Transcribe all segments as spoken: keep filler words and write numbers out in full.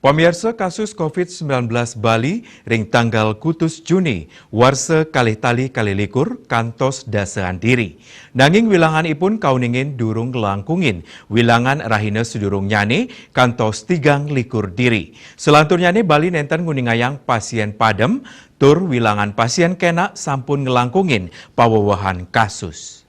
Pamiarsa, kasus covid sembilan belas Bali ring tanggal kutus Juni warsa kalih tali kalih likur kantos dasaan diri. Nanging wilanganipun kauningin durung nglangkungin wilangan rahina sadurungnyane kantos tigang likur diri. Salanturnyane Bali nenten nguningayang pasien padem tur wilangan pasien kenak sampun nglangkungin pawewehan kasus.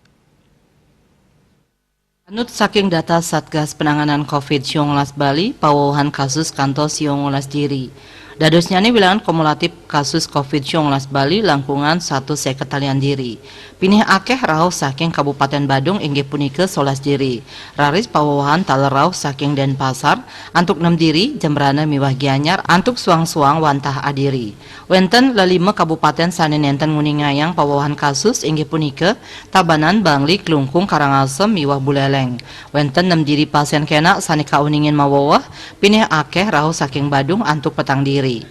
Anut saking data Satgas Penanganan covid sembilan belas Bali, pawewehan kasus kantos siung welas diri. Dadosnyane wilangan kumulatif kasus covid sembilan belas Bali langkungan satus seket talian diri. Pinih akeh rauh saking Kabupaten Badung inggih punika solas diri. Raris pawewehan taler rauh saking Denpasar antuk nem diri, Jembrana miwah Gianyar antuk suang-suang wantah adiri. Wenten lelima kabupaten sane nenten nguningayang pawewehan kasus inggih punika Tabanan, Bangli, Klungkung, Karangasem miwah Buleleng. Wenten nem diri pasien kenak sane kauningin maweweh, pinih akeh rauh saking Badung antuk petang diri.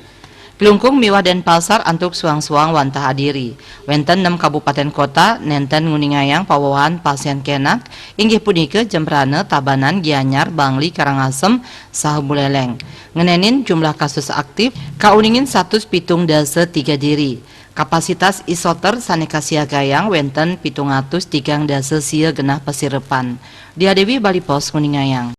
Klungkung miwah Denpasar antuk suang-suang wantah adiri. Wenten nem kabupaten kota nenten nguningayang pawewehan pasien kenak inggih punika Jembrana, Tabanan, Gianyar, Bangli, Karangasem, saha Buleleng. Ngenenin jumlah kasus aktif kauningin satus pitung dasa tiga diri. Kapasitas isoter sane kasiagayang wenten pitung atus tigang dasa sia genah pasirepan. Dia Dewi, Bali Post, nguningayang.